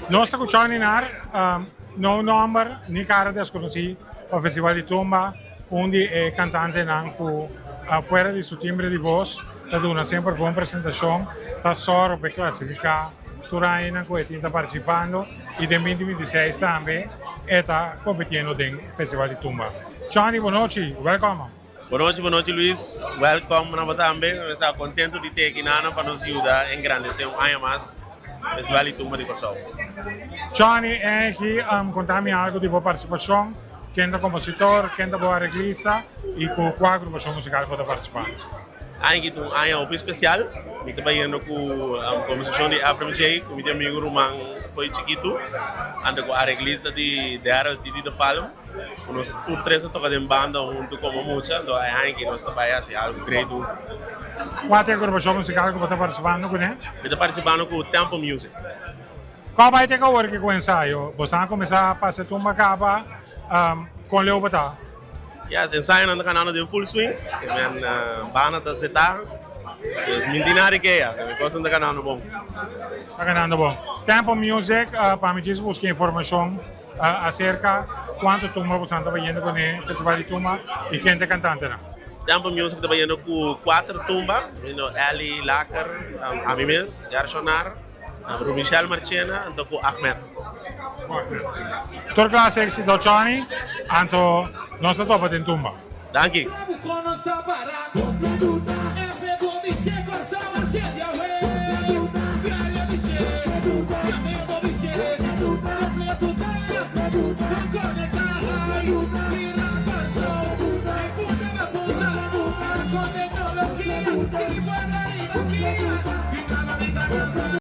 Nos ta ku Johnny Nar, no nomber ni kara deskonosí pa Festival di Tumba, un di e kantantenan ku fuera di su timbre di bos ta duna semper bon presentashon, ta sòru pa e klasifiká tur añanan ku e tin ta partisipando i den binti 26 tambe e ta kompitiendo den Festival di Tumba. Johnny, bonochi, wèlkòm. Bonochi, bonochi Luis, wèlkòm na bo tambe. Mi sa kontentu di te aki nan pa nos yuda engrandesé un aña mas Festival di Tumba di Kòrsou. Johnny, Angie, konta mi algu di bo partisipashon. Ken ta kompositor, ken ta bo areglista i ku kua agrupashon musikal bo ta partisipá? Angie ta un aña hopi spesial. Mi ta bayendo ku komposishon di Efrem J. ku mi tin amigu ruman fo'i chikitu, anto ku areglista di Daryl Titi de Palm. Ku nos tur tres a toka den banda huntu komo mucha, anto e aña aki nos ta bai hasi algu great huntu. Kua ta e agrupashon musikal ku bo ta partisipando kuné? Mi ta partisipando ku Temple Music. Kua bai te awor ki ku ensayo? Boso a kuminsá pasa e tumba kaba? Kon leu bo ta? Yes, ensayonan ta kanando den full swing. Ke men banda ta setá. Mi tin nada di keha, e kosnan ta kanando bon. Ta kanando bon. Temple Music, pa mi djis buska informashon aserka kuantu tumba boso ta bayendo kuné Festival di Tumba i ken ta e kantantenan. Temple Music ta bayendo ku kuater tumba, Elly Laker, ami mes, Gershon Nar, Rumichel Marchena anto ku Ahmed. Tur klas éxito Johnny, anto nos ta topa den tumba. Danki.